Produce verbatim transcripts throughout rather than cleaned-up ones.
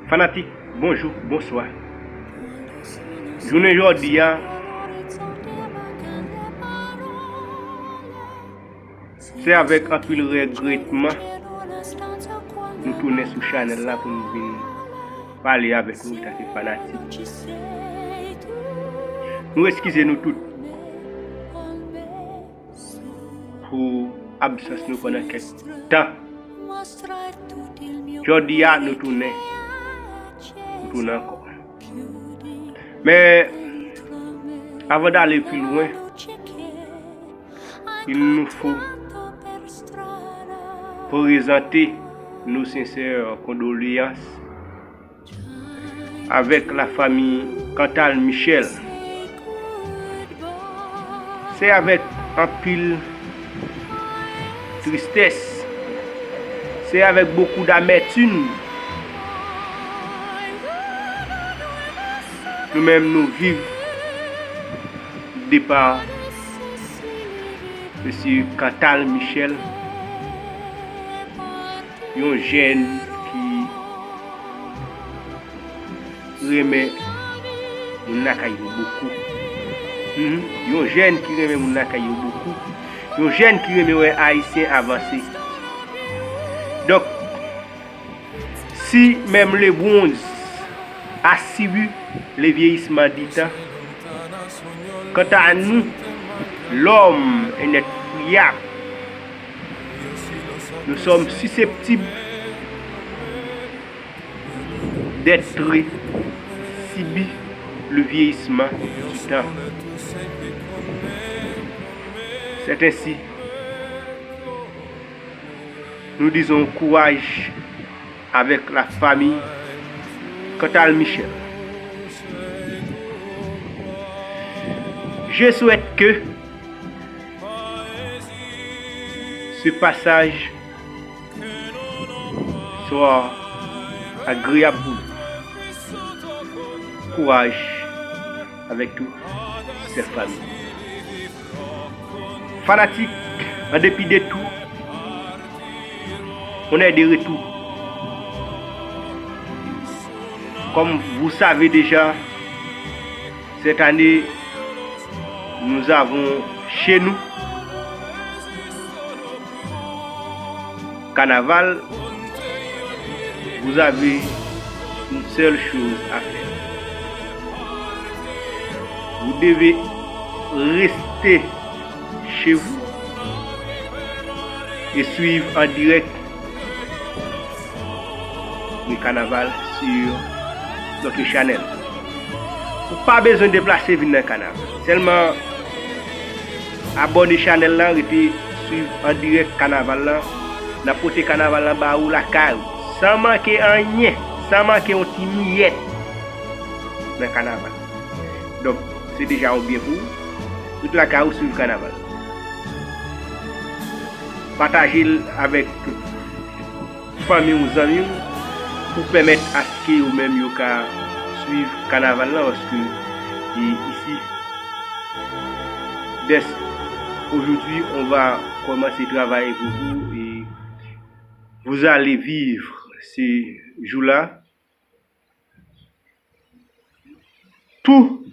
Fanatik, bonjou, bonswa. Jounen jodi a, se avèk anpil regretman nou tounen sou chanèl la pou nou vin pale avèk nou antanke fanatik. Nou eskize nou tout pou absans nou pandan kèk tan. Jodi a, nou tounen. Nou tounen ankò. Men, avan dale pi lwen, il nous faut prezante nos sincères condoléances avec la famille Cantal Michel. Se avèk anpil tristès, se avèk bokou damètim nou menm nou viv depa Mesye Cantal Michel, yon jèn ki renmen moun lakay yo bokou. Mhm. Yon jèn ki renmen moun lakay yo bokou. Yon jèn ki renmen wè Ayisyen avanse. Donk, si même le bronze a subi le vieillissement du temps, quant à nous, l'homme, un être friable, nous sommes susceptibles d'être subi le vieillissement du temps. C'est ainsi, nous disons courage avec la famille Cantal Michel. Je souhaite que ce passage soit agréable pour vous. Courage avec toutes ces familles. Fanatik, en dépit de tout, on est de retour. Comme vous savez déjà, cette année, nous avons chez nous carnaval, vous avez une seule chose à faire. Vous devez rester chez vous et suivre en direct le carnaval sur notre channel. Ou pa bezwen deplase vin nan kanaval. Sèlman abòne chanèl la, rete swiv an dirèk kanaval la. N ap pote kanaval la ba ou lakay ou. San manke anyen, san manke yon ti miyèt nan kanaval. Donk, se deja yon byen pou ou. Rete lakay ou, swiv kanaval. Pataje l avèk fanmi w, zanmi w, pou pèmèt aske yo menm yo ka swiv kanaval la, paske, e, isi, dès aujourd'hui, on va commencer travailler pour vous et vous allez vivre ces jours-là. Tout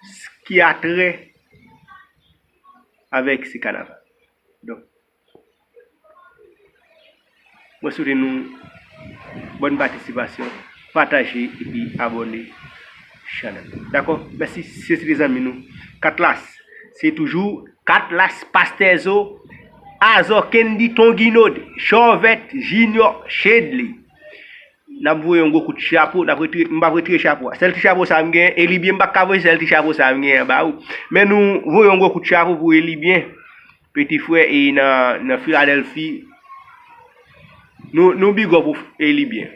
ce qui a trait avec ce carnaval. Donk, mwen swete nou bòn patisipasyon, pataje epi abòne chanèl. Dakò? Mèsi, se te zanmi nou Katlas. Se toujou Katlas, Pastè Zo, Azò, Kendy, Ton Ginod, Chòvèt, Junior, Shedley. N ap voye yon gwo kout chapo, n ap retire, m p ap retire chapo a. Sèl ti chapo sa a m genyen, e li byen, m pa ka voye sèl ti chapo sa a m genyen an ba ou. Men nou voye yon gwo kout chapo pou Eli byen, peti frè e nan, nan Filadèlfi. Nou, nou big up pou Eli byen.